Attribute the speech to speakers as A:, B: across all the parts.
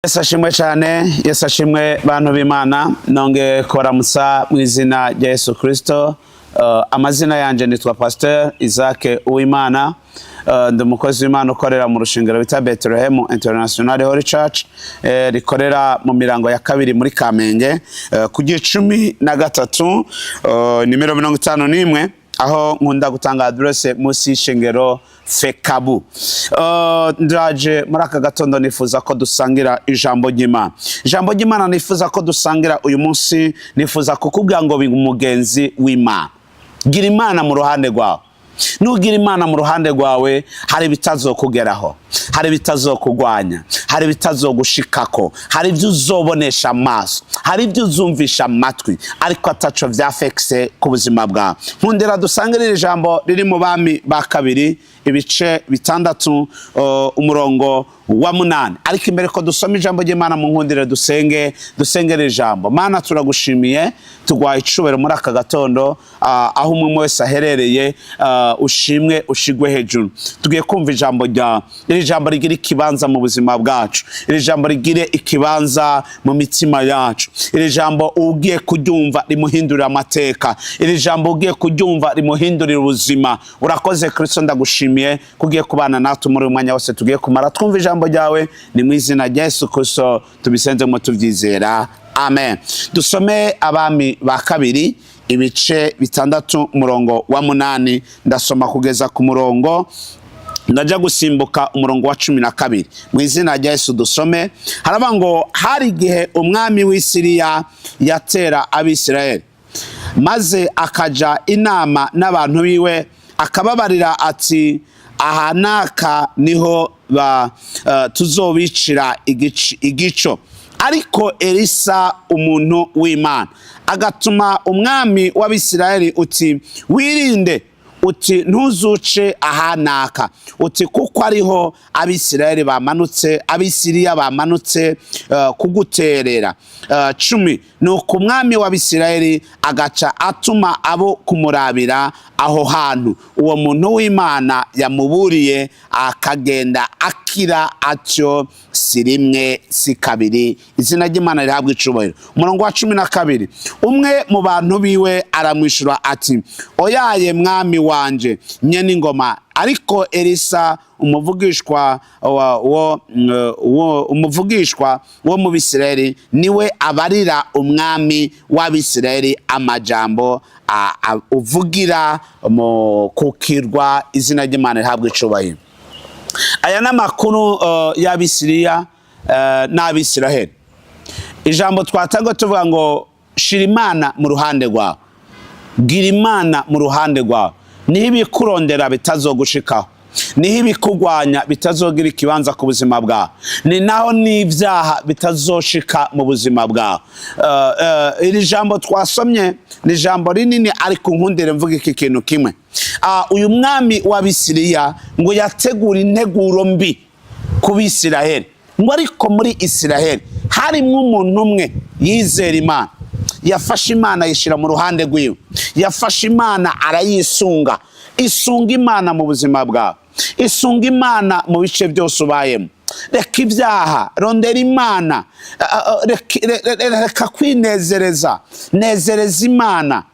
A: Yesu ashimwe cyane, Yesu ashimwe bantu b'Imana. Nongeye kubaramutsa mu izina rya Yesu Kristo. Amazina yanje nitwa Pasteur Isaac Uwimana. Ndi umukozi w'Imana ukorera mu rushengero bita Bethlehem International Holy Church, rikorera mu mirango ya kabiri muri Kamenge, ku 13, nimero 51, aho nkunda gutanga adresse munsi y'ishengero Fekabu. Ndaje muri aka gatondo nifuza ko dusangira ijambo ry'Imana. Ijambo ry'Imana nifuza ko dusangira uyu munsi, nifuza kukubwira ngo bi umugenzi w'Imana. Gira Imana mu ruhande rwawe. Nugira Imana mu ruhande rwawe, hari ibitazokugeraho, hari ibitazokugwanya, hari ibitazogushikako, hari ibyo uzobonesha amaso, hari ibyo uzumvisha amatwi, ariko ataco vyafekise ku buzima bwawe. Nkundira dusangire iri jambo riri mu Bami ba Kabiri, ibice 6, umurongo wa 8. Ariko imbere ko dusoma ijambo ry'Imana, mu nkundire dusenge, dusengere ijambo. Mana, turagushimiye, tuguhaye icubahiro muri aka gatondo, aho umwe wese aherereye, ushimwe, ushigwe hejuru. Tugiye kumva ijambo ryawe. Iri jambo rigira ikibanza mu buzima bwacu, iri jambo rigire ikibanza mu mitima yacu, iri jambo ugiye kuryumva rimuhindurira amateka, iri jambo ugiye kuryumva rimuhindurira ubuzima. Urakoze Kristo, ndagushimiye kugiye kubana natwe muri uyu mwanya wose tugiye kumara twumva ijambo ryawe. Ni mu izina rya Yesu Kristo tubisenzemo tubyizera, amen. Dusome Abami ba Kabiri, ibice 6, umurongo wa 8. Ndasoma kugeza ku murongo, ndaja gusimbuka umurongo wa 12. Mu izina rya Yesu dusome. Haravuga ngo: hari igihe umwami w'i Siriya yatera Abisirayeli, maze akaja inama n'abantu biwe, akababarira ati: "Aha n'aka niho tuzobicira igico." Ariko Elisa umuntu w'Imana agatuma umwami w'Abisirayeli uti: "Wirinde," uti: "ntuzuce ahanaka," uti: "kuko ariho Abisirayeli bamanutse, Abisiriya bamanutse kuguterera." 10. Nuko umwami w'Abisirayeli agaca atuma abo kumurabira aho hantu uwo muntu w'Imana yamuburiye, akagenda akira atyo, si rimwe si kabiri. Izina ry'Imana rihabwa icubahiro. Umurongo wa 12. Umwe mu bantu biwe aramwishyura ati: "Oyaye, mwami wanje nyene ingoma, ariko Elisa umuvugishwa wo mu Bisirayeli niwe abarira umwami w'Abisirayeli amajambo uvugira mu kukirwa." Izina ry'Imana rihabwa icubahiro. Aya ni amakuru y'Abisiriya n'Abisiraheli. Ijambo twatanga tuvuga ngo shira Imana mu ruhande rwawe, gira Imana mu ruhande rwawe, niho ibikurondera bitazogushikaho, niho ibikugwanya bitazogira ikibanza ku buzima bwawe, ni naho n'ibyaha bitazoshika mu buzima bwawe. Iri jambo twasomye ni ijambo rinini, ariko nkundire mvuga iki kintu kimwe. Uyu mwami w'Abisiriya ngo yategura integuro mbi ku Bisiraheli, ngo ariko muri Isiraheli harimwo umuntu umwe yizera Imana, yafashe Imana ayishyira mu ruhande rwiwe, yafashe Imana arayisunga. Isunga Imana mu buzima bwawe, isunga Imana mu bice byose ubayemo. Reka ibyaha, rondera Imana. Reka kwinezereza, nezereza Imana.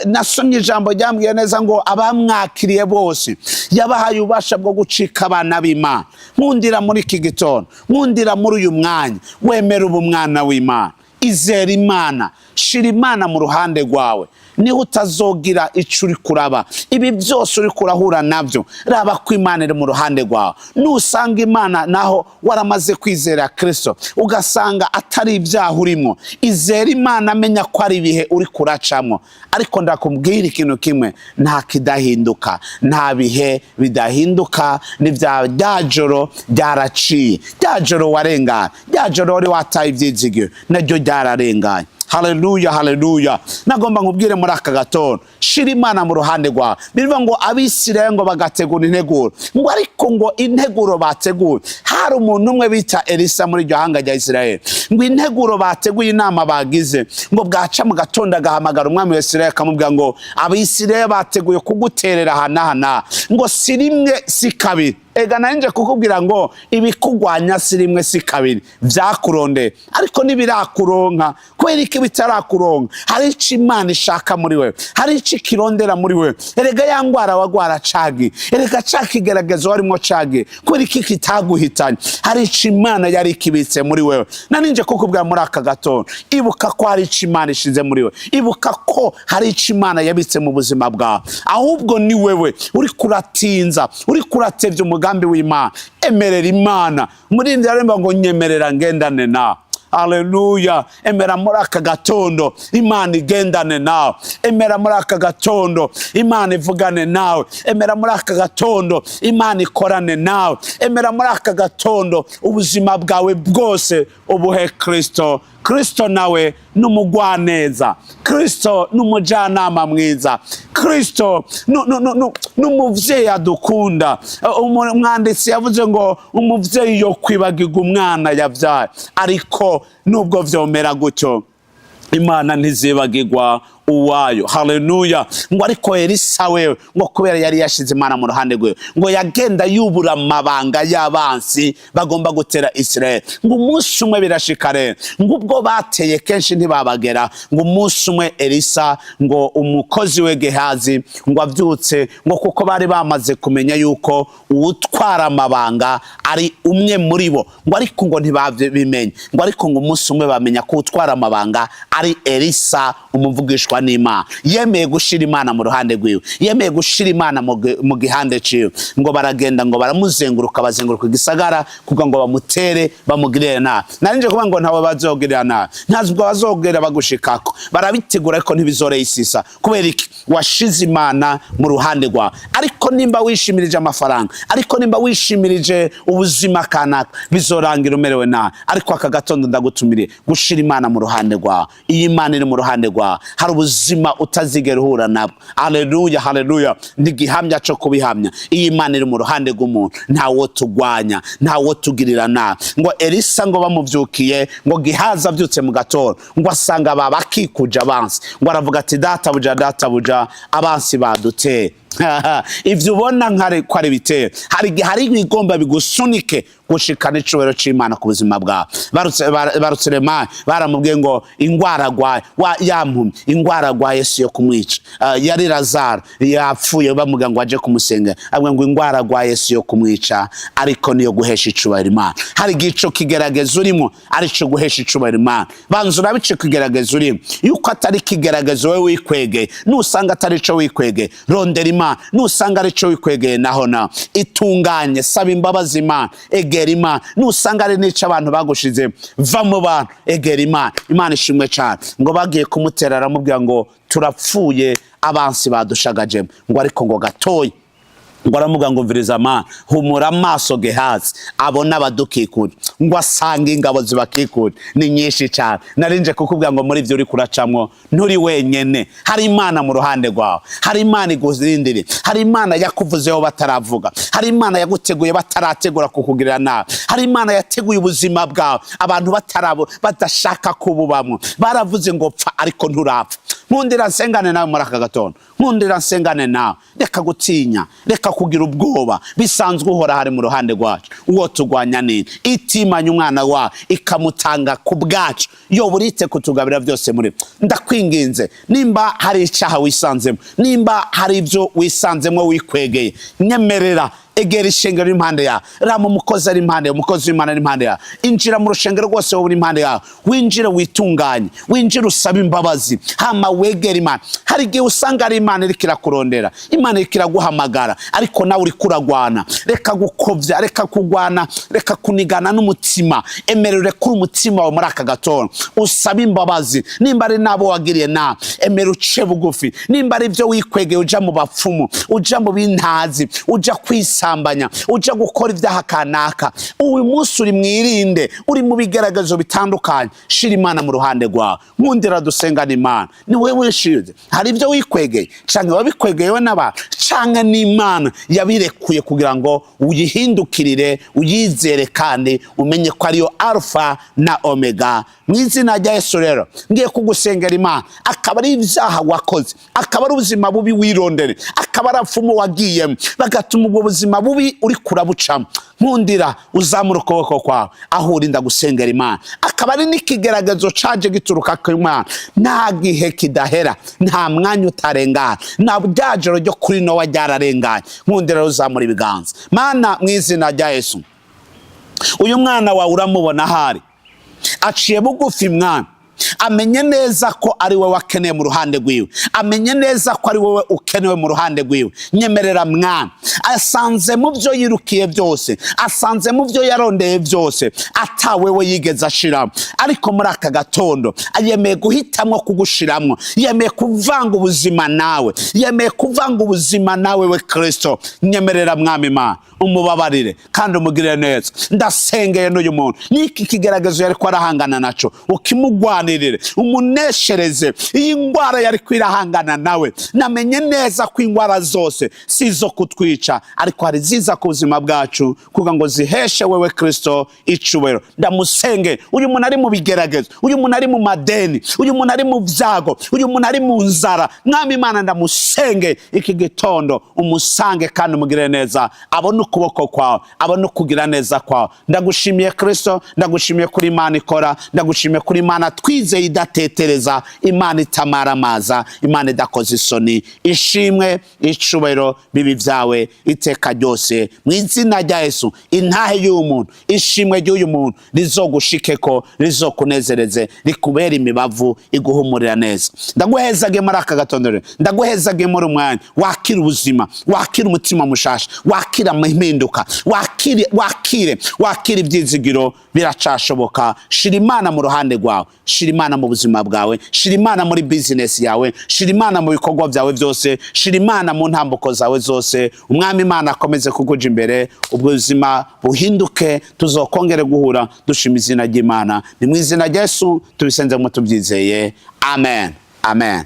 A: Nasomye ijambo ryambwiye neza ngo abamwakiriye bose yabahaye ububasha bwo gucika abana b'Imana. Nkundira muri iki gitondo, nkundira muri uyu mwanya, wemera ubu mwana w'Imana, izera Imana, shira Imana mu ruhande rwawe, niho utazogira ico uri kuraba. Ibi byose uri kurahura nabyo, raba ko Imana iri mu ruhande rwawe. Nusanga Imana, naho waramaze kwizera Kristo, ugasanga atari ibyaha urimo, izera Imana, amenya ko ari ibihe uri kuracamwo. Ariko ndakubwira ikintu kimwe: nta kidahinduka, nta bihe bidahinduka. Ni bya rya joro ryaraciye, rya joro warengana, rya joro wari wataye ibyizigiro, naryo ryararenganye. Haleluya, haleluya! Nagomba nkubwire muri aka gatondo, shira Imana mu ruhande rwawe. Bivuga ngo Abisirayeli ngo bagategura integuro, ngo ariko ngo integuro bateguye, hari umuntu umwe bita Elisa muri iryo hanga rya Isirayeli. Ngo integuro bateguye, inama bagize, ngo bwaca mu gatondo agahamagara umwami wa Isirayeli, akamubwira ngo: "Abisirayeli bateguye kuguterera aha n'aha n'aha." Ngo si rimwe si kabiri. Ega nanje kukubwira ngo ibikugwanya si rimwe si kabiri, vyakurondeye ariko ntibirakuronka. Kubera iki bitarakuronka? Hari ico Imana ishaka muri wewe, hari ico ikirondera muri wewe. Erega ya ngwara wagwara cagi, erega ca kigeragezo warimwo cagi, kubera iki kitaguhitanye? Hari ico Imana yari ikibitse muri wewe. Naninje kukubwira muri aka gatondo, ibuka ko hari ico Imana ishize muri wewe, ibuka ko hari ico Imana yabitse mu buzima bwawe. Ahubwo ni wewe uri kuratinza, uri kuratevya umugambi w'Imana. Emerera Imana. Umuririmbyi aremba ngo: "Nyemerera ngendane nawe." Aleluya! Emera muri aka gatondo Imana igendane nawe. Emera muri aka gatondo Imana ivugane nawe. Emera muri aka gatondo Imana ikorane nawe. Emera muri aka gatondo ubuzima bwawe bwose ubuhe Kristo. Kristo nawe ni umugwaneza, Kristo ni umujyanama mwiza, Kristo ni umuvyeyi adukunda. Umwanditsi yavuze ngo umuvyeyi yo kwibagirwa umwana yavyaye, ariko nubwo vyomera gutyo, Imana ntizibagirwa uwayo. Haleluya! Ngo ariko Elisa wewe, ngo kubera yari yashize Imana mu ruhande rwewe, ngo yagenda yubura amabanga y'abansi bagomba gutera Israel. Ngo umunsi umwe birashika rero, ngo ubwo bateye kenshi ntibabagera, ngo umunsi umwe Elisa, ngo umukozi we Gehazi ngo avyutse, ngo kuko bari bamaze kumenya yuko uwutwara amabanga ari umwe muri bo, ngo ariko ngo ntibabimenye, ngo ariko ngo umunsi umwe bamenya ko utwara amabanga ari Elisa, umuvugishwa n'Imana. Yemeye gushira Imana mu ruhande rwiwe, yemeye gushira Imana mu gihande ciwe. Ngo baragenda, ngo baramuzenguruka, bazenguruka igisagara kugira ngo bamutere, bamugirire nabi. Narinje kuvuga ngo ntawe bazogirira nabi, ntazubwo bazogera bagushikako. Barabitegura ariko ntibizoreyisisa. Kubera iki? Washize Imana mu ruhande rwawe. Ariko nimba wishimirije amafaranga, ariko nimba wishimirije ubuzima kanaka, bizorangira umerewe nabi. Ariko aka gatondo ndagutumiriye gushira Imana mu ruhande rwawe. Iyo Imana iri mu ruhande rwawe, hari ubuzima utazigera uhura nabwo. Haleluya, haleluya! Ni igihamya cyo kubihamya. Iyo Imana iri mu ruhande rw'umuntu, ntawo tugwanya, ntawo tugirira nabi. Ngo Elisa ngo bamuvyukiye, ngo Gihaza avyutse mu gatondo, ngo asanga babakikuje abansi. Ngo aravuga ati: "Databuja, databuja, abansi baduteye." Ivyo ubona nkari ko ari bitero, hari igihe hari ibigomba bigusunike gushikana icubahiro c'Imana ku buzima bwawe. Barutse rema, baramubwiye ngo ingwara agwaye wa yampumye, ingwara agwaye si yo kumwica. Yari Lazaro yapfuye, bamubwira ngo aje kumusengera, avuga ngo ingwara agwaye si yo kumwica, ariko niyo guhesha icubahiro Imana. Hari igihe ico kigerageza urimo ari ico guhesha icubahiro Imana. Banza urabe ico kigerageza urimo yuko atari ikigeragezo wowe wikwegeye. Nusanga atari ico wikwegeye, rondera Imana. Nusanga ari ico wikwegeye, naho nawe itunganye, saba imbabazi Imana, egera Imana. Nusanga ari n'ico abantu bagushize, va mu bantu, egera Imana. Imana ishimwe cyane. Ngo bagiye kumutera, aramubwira ngo: "Turapfuye, abansi badushagajemo." Ngo ariko ngo gatoya, ngo aramubwira ngo: "Mviriza mana, humura amaso." Gehazi abona abadukikuje, ngo asanga ingabo zibakikuje ni nyinshi cyane. Narinje kukubwira ngo muri ibyo uri kuracamwo nturi wenyene, hari Imana mu ruhande rwawe, hari Imana iguzindiriye, hari Imana yakuvuzeho bataravuga, hari Imana yaguteguye batarategura kukugirira nabi, hari Imana yateguye ubuzima bwawe abantu batarabo badashaka kububamwo. Baravuze ngo pfa, ariko nturapfa. Nkundira nsengane nawe muri aka gatondo, nkundira nsengane nawe. Reka gutinya, reka kugira ubwoba. Bisanzwe uhora hari mu ruhande rwacu. Uwo turwanya nini itimanya umwana wawe ikamutanga ku bwacu, yo burite kutugabira byose muri. Ndakwinginze, nimba hari icyaha wisanzemo, nimba hari ibyo wisanzemo wikwegeye, nyemerera egera ishengero iri impande yawe, rama umukozi ari impande yawe, umukozi w'Imana ari impande yawe. Injira mu rushengero rwose wowe uri impande yawe, winjire witunganye, winjire usabe imbabazi, hama wegere Imana. Hari igihe usanga ari Imana iriko irakurondera, Imana iriko iraguhamagara, ariko nawe uriko uragwana. Reka gukovya, reka kugwana, reka kunigana n'umutima. Emerera urekure umutima wawe muri aka gatondo, usabe imbabazi. Nimba ari n'abo wagiriye nabi, emera uce bugufi. Nimba ari ibyo wikwegeye, uja mu bapfumu, uja mu bintazi, uja kwisambanya, uja gukora ibyaha kanaka, uyu munsi uri mwirinde, uri mu bigaragazo bitandukanye, shira Imana mu ruhande rwawe. Nkundira dusengana Imana. Ni wowe wishinze, hari ibyo wikwegeye, canke wabikwegeyewe n'abantu, canke n'Imana yabirekuye kugira ngo uyihindukirire, uyizere kandi umenye ko ariyo Alfa na Omega. Mu izina rya Yesu rero ngiye kugusengera Imana. Akaba ari ibyaha wakoze, akaba ari ubuzima bubi wirondere, akaba ari apfumu wagiyemo bagatuma ubwo buzima. Ubuzima bubi uri kurabucamo, nkundira uzamura ukuboko kwawe aho uri, ndagusengera Imana. Akaba ari n'ikigeragezo caje gituruka ku Imana. Nta gihe kidahera, nta mwanya utarengana, na rya joro ryo kuri Nowa ryararenganye. Nkundira uzamura ibiganza. Mana, mu izina rya Yesu, uyu mwana wawe uramubona ahari, aciye bugufi. Mwana, amenye neza ko ari wowe akeneye mu ruhande rwiwe, amenye neza ko ari wowe ukenewe mu ruhande rwiwe. Nyemerera mwana, asanze mu byo yirukiye byose, asanze mu byo yarondeye byose, atawewe yigeze ashiramo. Ariko muri aka gatondo yemeye guhitamwo kugushiramwo, yemeye kuvanga ubuzima nawe, yemeye kuvanga ubuzima nawe we Kristo. Nyemerera mwami Imana, umubabarire kandi umugirire neza. Ndasengeye n'uyu muntu, n'iki kigeragezo yari ko arahangana naco, ukimugwanirire, umuneshereze. Iyi ndwara yari kwirahangana nawe, namenye neza ko indwara zose si izo kutwica, ariko hari ziza ku buzima bwacu kugira ngo ziheshe wewe Kristo icubahiro. Ndamusenge uyu muntu ari mu bigeragezo, uyu muntu ari mu madeni, uyu muntu ari mu byago, uyu muntu ari mu nzara. Mwami Imana, ndamusenge iki gitondo, umusange kandi umugirire neza, abone ukuboko kwawe, abone ukugira neza kwawe. Ndagushimiye Kristo, ndagushimiye kuri Imana ikora, ndagushimiye kuri Imana twizeye idatetereza, Imana itamaramaza, Imana idakoze isoni. Ishimwe, icubahiro bibi byawe iteka ryose, mu izina rya Yesu. Intahe y'uyu muntu, ishimwe ry'uyu muntu rizogushikeko, rizokunezereze, rikubera imibavu iguhumurira neza. Ndaguhezage muri aka gatondo rero, ndaguhezage muri umwanya wakira ubuzima, wakira umutima mushasha, wakira impinduka, wakire, wakire, wakire ibyizigiro. Biracashoboka. Shira Imana mu ruhande rwawe, shira Imana mu buzima bwawe, shira Imana muri bizinesi yawe, shira Imana mu bikorwa byawe byose, shira Imana mu ntambuko zawe zose. Umwami Imana akomeze kukuja imbere, ubuzima buhinduke. Tuzokongere guhura dushima izina ry'Imana. Ni mu izina rya Yesu tubisenzemo tubyizeye, amen, amen.